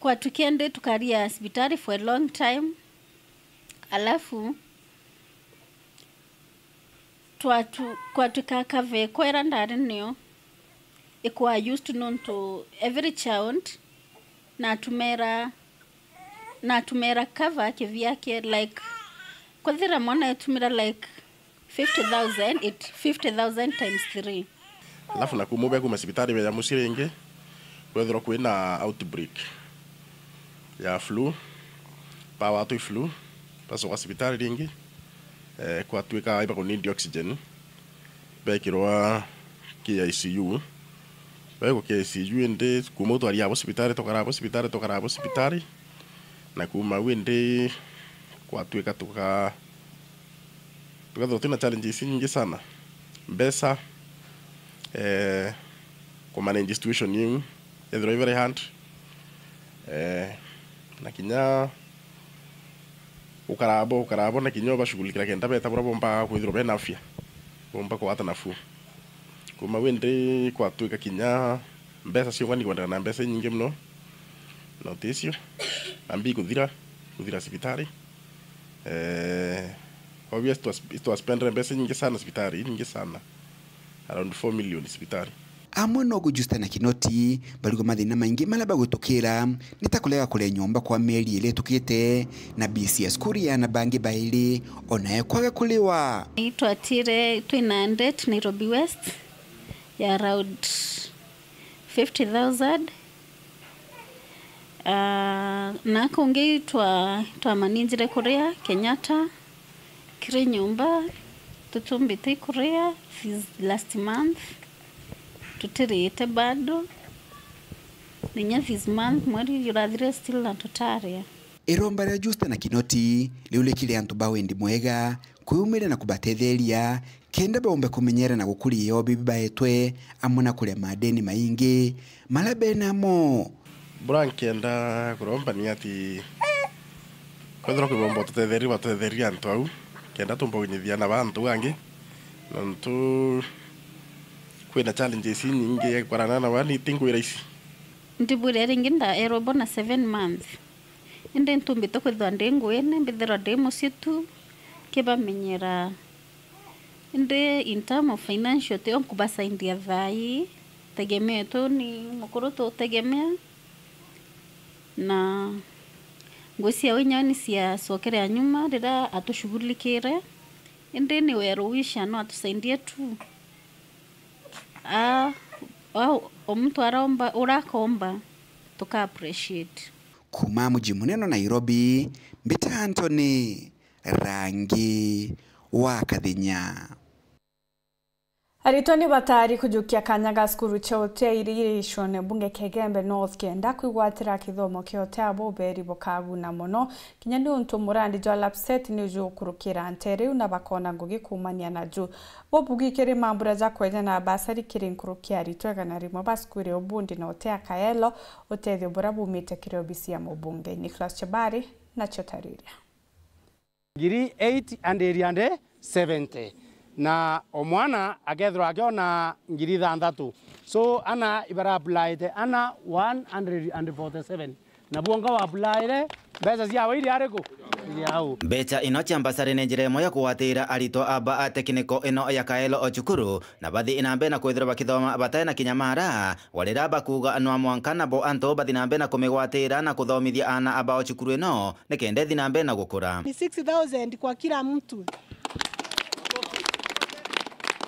Kwa tukende tukaria cibitari for a long time. Alafu twatu-, kwatwika kave kwera ndari nio ikwa used nontu every child natumera, natumera cover kivyake, like, kwethira mwana etumira, like, fifty thousand, it fifty thousand times three. Alafu na kuma bekuuma cibitari beja mucii ringi, kwethirwa kwina outbreak ya flu, bawatwi flu, bacoka cibitari ringi, eh, kwatwika ibakunindi oxygen, bekirwa ki I C U. Baigwa ki I C U, indi kuma u twari abo cibitari, tukara abo cibitari, tukara abo cibitari, na kuma u indi kwatwika tuka-, tukethirwa twina challenges inyingi sana. Mbeca, eh, kumanage situation iu, yethirwa i very hard. Eh, na kinya ukarabo, ukarabo na kinya ubashughulikira kenda beta buria bomba kwithirwa bena afya, bomba kugwata nafuu. Kuma windi kwatwika kinya mbeca cionga ni kwendeka na mbeca inyingi mono, na uticio, na mbi kuthira, kuthira cibitari. Eh, obvious twas-, twaspendere mbeca inyingi sana cibitari, inyingi sana. Around four million cibitari. Amwe no kujusta na Kinoti, barigwa mathina maingi maria bagwitukira, ni ta kurega kuria nyomba kwa mieri iri itukite, na bisi ya cukuru ya ana bangi bairi, onayo kwaga kuriwa. Itwatire twina debt Nairobi West ya around fifty thousand. Ah, na kungi twa-, twamaningire kuria Kenyatta, kiri nyomba, tutumbite kuria this last month, tutiriite bado. Ninya this month, mweri urathire, still na tutaria. Iromba ria Justa na Kinoti riu rikiri antu ba wendi mwega, kwiumira na kubatetheria, kenda baumbe kumenyera na gukuria obibi baetwe, amwe na kuria madeni maingi maria benamo. Buria nkenda kuromba ni ati kwethirwa kwi bomba ututetheria, batutetherie antu au, kenda tumba kunyithia na ba antu angi, nontu kwina challenges inyingi ya kwarana na ba, ni tingwira ici. Ndibwire ringi ndaerwa bona seven months. Indi ntumbite kwithirwa ndi nguine, mbithirwa ndi mucii tu, kibamenyera Indi in term of financial, tio nkubasaidia thaa ii, tegemea tu ni mukuru tutegemea, na ngwiciria winya ni ciacokere ya nyuma riria atushughulikire, indi ni well wisher no atusaidie tu. Ah, au, o muntu araomba, urakomba, tuka appreciate. Kuma muji munene Nairobi, mbita Anthony Rangi wa Kathinya. Aritwa ni batari kujukia kanya ga cukuru cia utea iri iri gicione bunge kia Igembe North kenda kwigwatira kithomo kia utea buberi bukaguna mono, kinya ni untu murandi jwa LAPSSET ni ujukurukira ntere iu na bakona ngugi kuumania naju. Bubugi kiri mambura ja kweja na basari kiri nkuruki ya aritwa igana rimwe ba cukuru ya ubundi na utea Kaelo, utethio buria bumite kiri obisi ya mubunge. Nicholas Chebari nacio tariria. Ngiri eight and iri and seventy. Na o mwana akethirwa akiona ngiri ithanthatu. So, ana ibara applied, ana one hundred and forty-seven. Na bwonka wa applyire, mbeca ciawe iri ariku? Iri au. Mbeca ino cia mbasari ni njira imwe ya kugwatira aritwa aba a tekniko ino ya Kaelo o cukuru, na bathi na mbere na kwithirwa bakithoma batai na kinyamara, warira bakuuga no mwanka nabo antu bathi na mbere na kumigwatira na kuthomithia aana abao cukuru ino, nikenda ithi na mbere na gukura. Ni six thousand kwa kila mtu.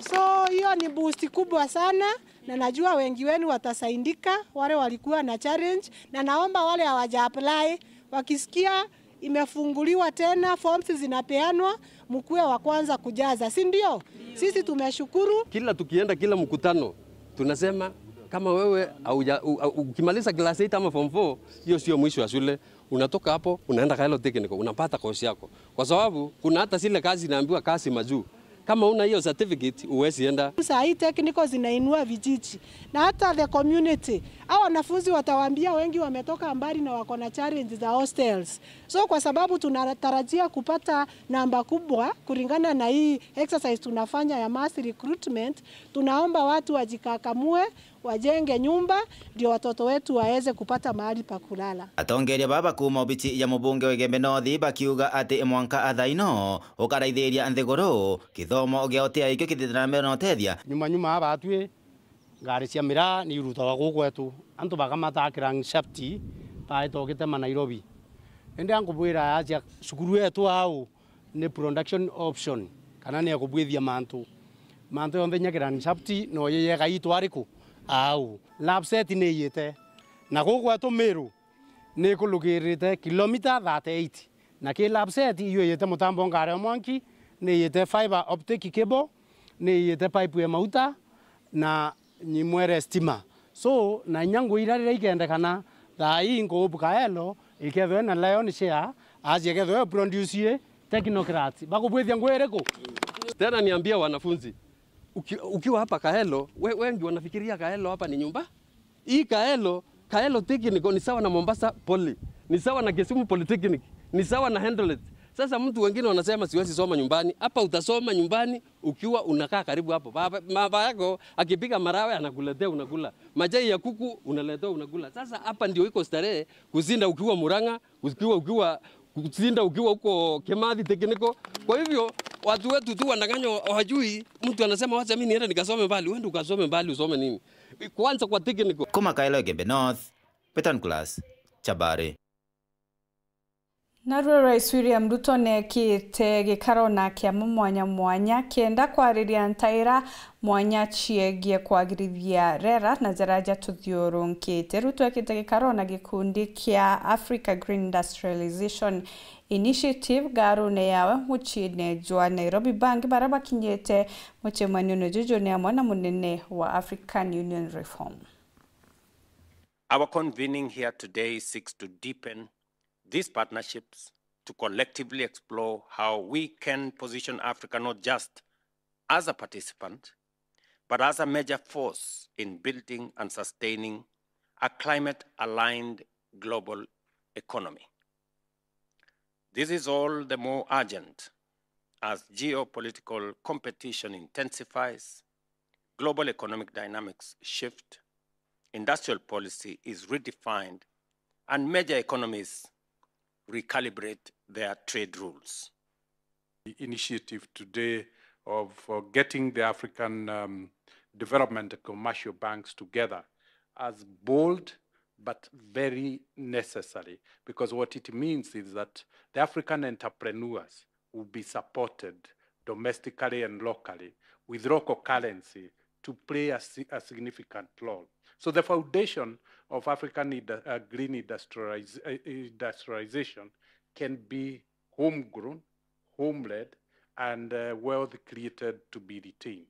So, hiyo ni boost kubwa sana, na najua wengi wenu watasaidika, wale walikuwa na challenge, na naomba wale hawaja apply, wakisikia imefunguliwa tena, forms zinapeanwa, mkuwe wa kwanza kujaza, si ndio? Sisi tumeshukuru. Kila tukienda, kila mkutano, tunasema, kama wewe hauja-, u-, u-, ukimaliza class eight ama form four, hiyo sio mwisho wa shule. Unatoka hapo, unaenda Kaelo Technical, unapata course yako. Kwa sababu, kuna hata zile kazi inaambiwa kazi majuu. Kama una hiyo certificate, huwezi enda. Saa hii technical zinainua vijiji. Na hata the community. Hao wanafunzi watawaambia wengi wametoka mbali na wako na challenge za hostels. So, kwa sababu tunatarajia kupata namba kubwa kulingana na hii exercise tunafanya ya mass recruitment, tunaomba watu wajikakamue, wajenge nyumba, ndio watoto wetu waweze kupata mahali pa kulala. Atongeria baba kuuma obici ya mubunge wa Igembe North bakiuga ati mwanka athaino ukaraithiria nthiguru kithomo gia utia ikio kithithira na mbere na utethia. Nyuma nyuma aba atwi ngari cia miraa ni irutagwa guku gwetu. Antu bakamataa crankshaft baita ugitema Nairobi. Indi ankubwira acia cukuru yetu au ni production option, kana ni ya kubwithia mantu. Mantu yonthe inya crankshaft no yeyega itu ariku? Au. LAPSSET ni iyite. Na guku gwetu Meru ni ikulukirite kilomita thirty-eight. Na ki LAPSSET iyo iyite mutambo ngari o mwanki, ni iyite fiber optic cable, ni iyite pipe ya mauta, na nyimwere stima. So, na inya ngui ira riria ikendekana, thaa ii nkuupu Kaelo, ikethwe na lion share, asie kethwe produce technocrats. Bakubwithia ngui iriku? Tena niambia wanafunzi, uki-, ukiwa hapa Kaelo, we-, wengi wanafikiria Kaelo hapa ni nyumba. Hii Kaelo, Kaelo Technical ni sawa na Mombasa Poly, ni sawa na Kisumu Polytechnic, ni sawa na Eldoret. Sasa mtu wengine wanasema siwezi soma nyumbani. Hapa utasoma nyumbani ukiwa unakaa karibu hapo. Baba, baba yako akipiga marawe anakuletea unakula. Majai ya kuku unaletewa unakula. Sasa hapa ndio iko starehe kuzinda ukiwa Murang'a, ukiwa, ukiwa, kuzinda ukiwa huko Kimathi Technical. Kwa hivyo, watu wetu tu wanang'anywa hawajui, mtu anasema, "Wacha mimi niende nikasome mbali." Uende ukasome mbali, usome nini? Kwanza kwa technical. Kuma Kaelo Igembe North, Peter Nicholas Chabari. Naruo Rais William Ruto neekite gikaro na kiama mwanya mwanya kenda kwariria ntaira mwanya ciegie kwagirithia rera na njara iria tuthiurunkite. Ruto ekite gikaro na gikundi kia Africa Green Industrialization Initiative ngarune yawe muciine jwa Nairobi. Bangi baria bakinyite mucemanione juju ni amwe na munene wa African Union Reform. Our convening here today seeks to deepen these partnerships, to collectively explore how we can position Africa not just as a participant, but as a major force in building and sustaining a climate-aligned global economy. This is all the more urgent as geopolitical competition intensifies, global economic dynamics shift, industrial policy is redefined, and major economies recalibrate their trade rules. The initiative today of, uh, getting the African, um, development commercial banks together as bold but very necessary, because what it means is that the African entrepreneurs will be supported domestically and locally with local currency to play a si-, a significant role. So the foundation of African indu-, uh, green industrializ-, uh, industrialization can be homegrown, home-led, and, uh, wealth created to be retained.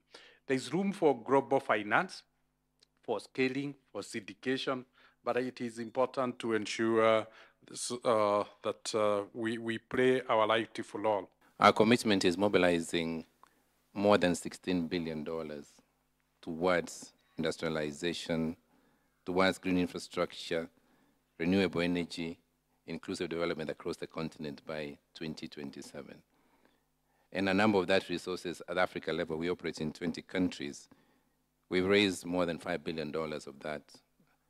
There is room for global finance, for scaling, for syndication, but it is important to ensure this, uh, that, uh, we, we play our rightful role. Our commitment is mobilizing more than sixteen billion dollars towards industrialization, towards green infrastructure, renewable energy, inclusive development across the continent by twenty twenty-seven. And a number of that resources at Africa level, we operate in twenty countries. We've raised more than five billion dollars of that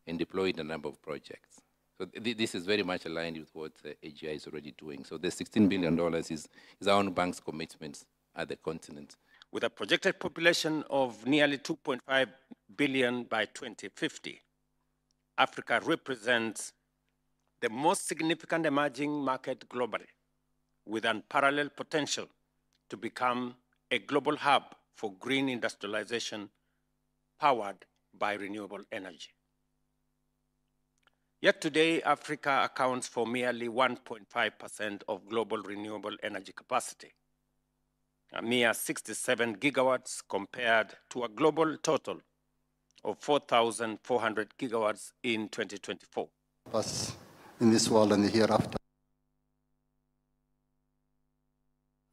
and deployed a number of projects. So th-, this is very much aligned with what, uh, A G I is already doing. So the sixteen billion dollars is, is our own bank's commitments at the continent. With a projected population of nearly two point five billion by twenty fifty, Africa represents the most significant emerging market globally, with unparalleled potential to become a global hub for green industrialization powered by renewable energy. Yet today, Africa accounts for merely one point five percent of global renewable energy capacity, a mere sixty-seven gigawatts compared to a global total of four thousand four hundred gigawatts in twenty twenty-four. Us in this world and the hereafter.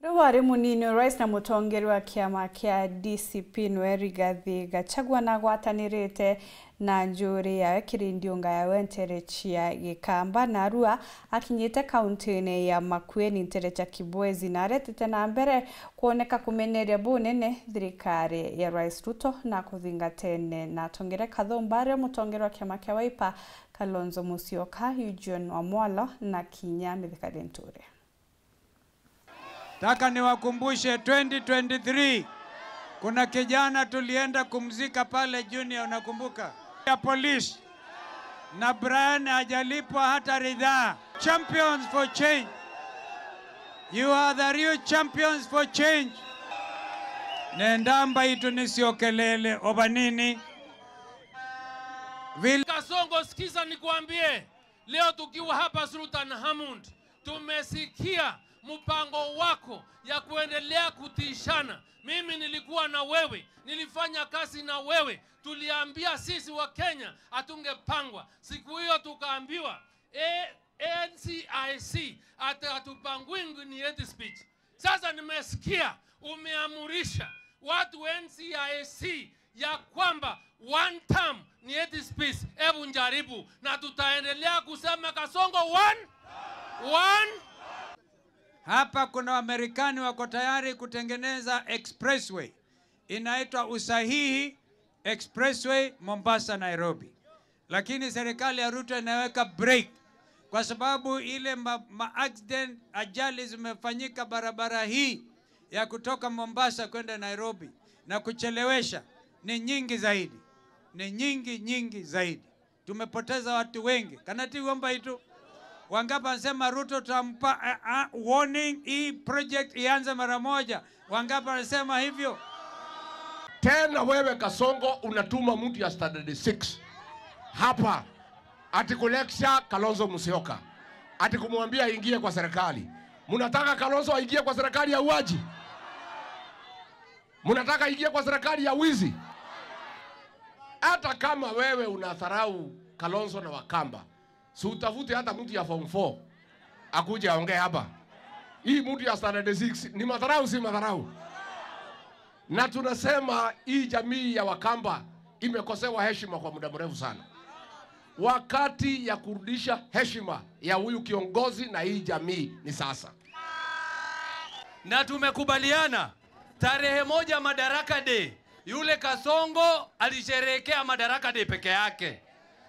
Uria wari munini wa rais na mutongeria wa kiama kia D C P niwe Rigathi Gachagua, na agwatanirite na njuri yawe kiri ndiunga yawe nteere cia Gikamba, na arua akinyite kaunti-ini ya Makueni nteere cia Kibwezi, na aretete na mbere kwoneka kumeneria bunene thirikari ya Rais Ruto na kuthingatene na atongere kathumba aria mutongeria wa kiama kia Wiper, Kalonzo Musyoka, Eugene Wamalwa na kinya Mithika Linturi. Taka niwakumbushe, twenty twenty-three, kuna kijana tulienda kumzika pale Junior, unakumbuka? Ya polisi. Na Brian hajalipwa hata ridhaa. Champions for change. You are the real champions for change. Nenda mbaitu nicio kelele, oba nini? Vil- Kasongo, sikiza nikwambie. Leo tukiwa hapa Sultan Hamud, tumesikia mpango wako ya kuendelea kutishana. Mimi nilikuwa na wewe, nilifanya kazi na wewe, tuliambia sisi wa Kenya hatungepangwa. Siku hiyo tukaambiwa, eh, N C I C ati hatupangwingwi ni hate speech. Sasa nimesikia umeamurisha watu N C I C ya kwamba one term ni hate speech. Hebu njaribu, na tutaendelea kusema Kasongo one, one. Hapa kuna Wamarekani wako tayari kutengeneza expressway inaitwa Usahihi Expressway, Mombasa, Nairobi. Lakini serikali ya Ruto inaweka break kwa sababu ile ma, ma accident, ajali zimefanyika barabara hii ya kutoka Mombasa kwenda Nairobi na kuchelewesha ni nyingi zaidi, ni nyingi, nyingi zaidi. Tumepoteza watu wengi. Kana ti uomba itu? Wangapi wanasema Ruto tutampa, eh, ah, warning, hii project ianze mara moja? Wangapi wanasema hivyo? Tena wewe Kasongo unatuma mtu ya standard six hapa ati kulecture Kalonzo Musyoka, ati kumwambia aingie kwa serikali. Mnataka Kalonzo aingie kwa serikali ya uaji? Mnataka aingie kwa serikali ya wizi? Hata kama wewe unadharau Kalonzo na Wakamba, si utafute hata mtu ya form four akuje aongee hapa. Hii mtu ya standard six ni madharau, si madharau? Na tunasema hii jamii ya Wakamba imekosewa heshima kwa muda mrefu sana. Wakati ya kurudisha heshima ya huyu kiongozi na hii jamii ni sasa. Na tumekubaliana tarehe moja Madaraka Day, yule Kasongo alisherehekea Madaraka Day peke yake.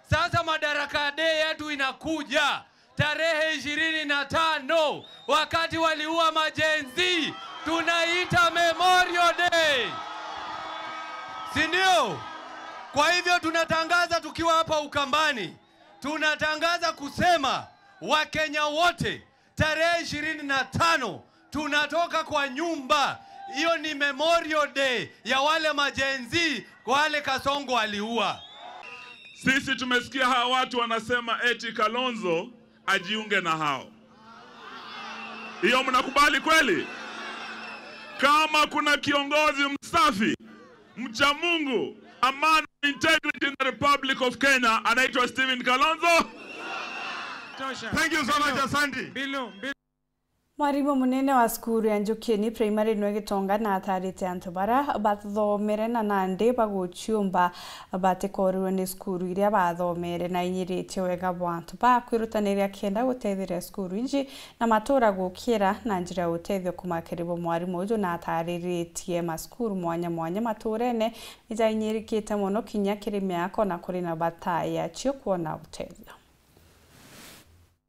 Sasa Madaraka Day yetu inakuja tarehe ishirini na tano, wakati waliua majenzi, Tunaita Memorial Day, si ndio? Kwa hivyo tunatangaza tukiwa hapa Ukambani, tunatangaza kusema Wakenya wote, tarehe ishirini na tano tunatoka kwa nyumba. Hiyo ni Memorial Day ya wale ma Gen Z, wale Kasongo aliua. Sisi tumesikia hawa watu wanasema eti Kalonzo ajiunge na hao. Hiyo mnakubali kweli? Kama kuna kiongozi msafi, mcha Mungu, a man of integrity in the Republic of Kenya, anaitwa Stephen Kalonzo. Tosha. Thank you so much, asante. Mwarimũ mũnene wa cukuru ya Njukini Primary nwe Gitonga na atarĩte antũ bara bathomere na nandi baguciumba batikorirwe ni cukuru iria bathomere, na ainyiritie wega bwa antu ba kwirutanĩria kenda guteithĩrĩria cukuru iji na matura gukira na njira ya utethio kuma kiri bo. Mwarimũ uju na atarĩrĩtie macukuru mwanya mwanya maturene ijainyirikite mono kinya kiri miako na kuri na bata yacio kuona utethio.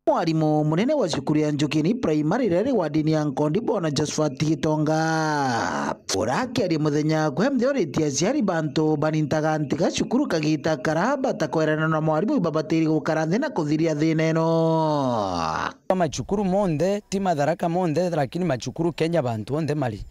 Mwarimu munene wa cukuru ya Njukini Primary riri wadini ya Nkondi, Bwana Josephat Gitonga, urakiaria muthenya kwe mthoritie aciari bantu banintaga ntiga cukuru kagita kara batakwerana na mwarimu ibabatiri gukara nthi na kuthiria thina ino. Macukuru monthe, ti Matharaka monthe, lakini macukuru Kenya bantu onthe mari.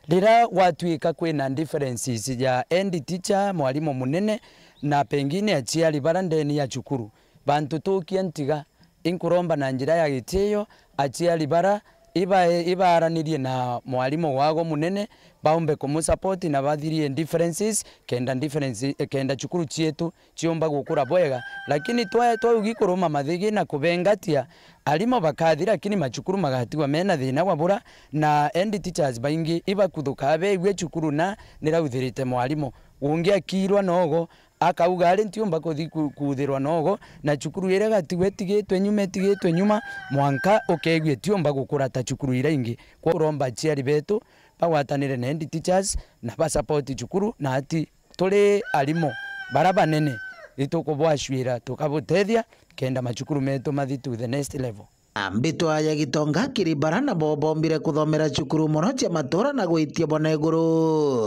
Rira gwatuika kwina differences ya head teacher, mwarimu munene, na pengine aciari bara ndeni ya cukuru, bantu tukia ntiga, inkuromba na njira ya gitio, aciari bara ibae-, ibaaranirie na mwarimu wago munene, baumbe kumusupport na bathirie differences, kenda differences, kenda cukuru cietu ciumba gukura bwega. Lakini twa-, twaugi kuruma mathigi na kubengatia, arimo bakathi, lakini macukuru magatigwa mena thina wa bura, na head teachers baingi ibakuthuka beigua cukuru na nirauthirite mwarimu. Ungi akirwa nogo, akauga, ari ntiumba kuthi ku-, kuthirwa nogo, na cukuru iria gatigwe itigitwe nyuma, itigitwe nyuma, mwanka ukeigua itiumba gukura ta cukuru iria ingi. Kwa uromba aciari betu bagwatanire na head teachers na ba support cukuru, na ati turi arimu bara banene, itukubwacwira tukabutethia kenda macukuru metu mathi to the next level. Mbitwa ya Gitonga kiri bara nabo bombire kuthomera cukuru mono cia matura na gwitia bona iguru.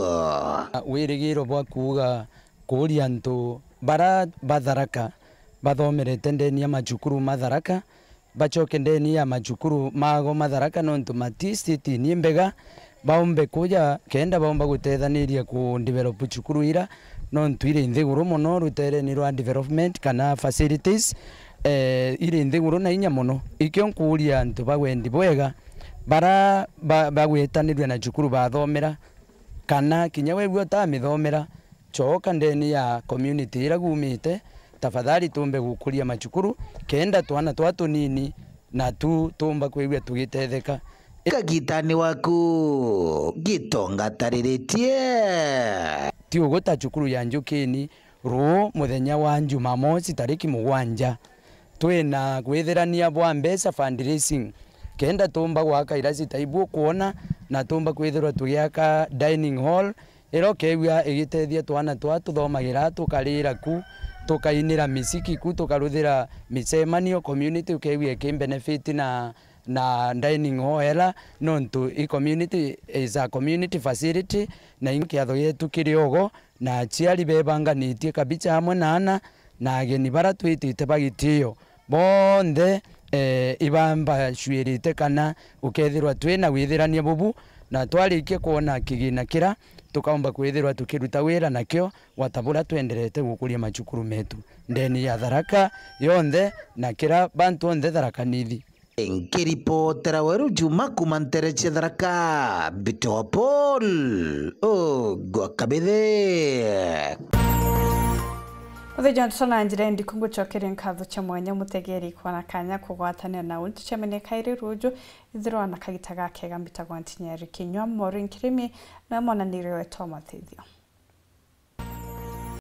Wirigiro bwa kuuga kuuria antu bara batharaka bathomerete ndeni ya macukuru matharaka, bacoke ndeni ya macukuru mago matharaka, nontu mati state ni mbega, baumbe kuja kenda baumba gutethaniria ku develop cukuru ira, nontu iri nthiguru mono rutereni rwa development kana facilities, eh, iri nthiguru na inya mono. Ikio nkuuria antu ba wendi bwega bara ba-, bagwitanirue na cukuru bathomera, kana kinya wegua utamithomera, coka ndeni ya community ira gumite, tafadhali tumbe gukuria macukuru, kenda twana twa tunini na tu tumba kwigua tugitetheka. Kagitani waku, Gitonga tariritie. Ti uguo ta cukuru ya Njukini, ruu muthenya wa Jumamosi tariki mugwanja, twina gwithirania bwa mbeca, fundraising, kenda tumba gwaka ira citaibu ukwona, na tumba kwithirwa tugiaka dining hall, ira ukeigua igitethia twana twa tuthomagira, tukarira ku, tukainira misiki ku, tukaruthira micemanio community, ukeigua iki benefit na, na dining hall ela, nontu i community is a community facility, na ingi kiatho gietu kiri ogo, na aciari bebanganitie kabicha amwe na ana, na ageni bara twitite ba gitio, bonthe, eh, ibambacwirite kana ukethirwa twina withirania bubu, na twarikia kwona kigina kira, tukaumba kwithirwa tukiruta wira nakio, gwata buria twenderete gukuria macukuru metu ndeni ya Tharaka yonthe, na kira bantu onthe Tharaka Nithi. Nkiripotera Weru Juma kuma ntere cia Tharaka, Mbitwa Paul Ogwa Kabithe. Muthenya wa ndeto na njira ndiku ngucokeria nkatho cia mwanya mutegeri kwona kanya kugwatanira na untu ciamenyeka iri ruju, ithirwa na kagita gakega. Mbitagwa Ntinyeri Kinyua, Maureen Kirimi na monanirio wetwa Mathithio.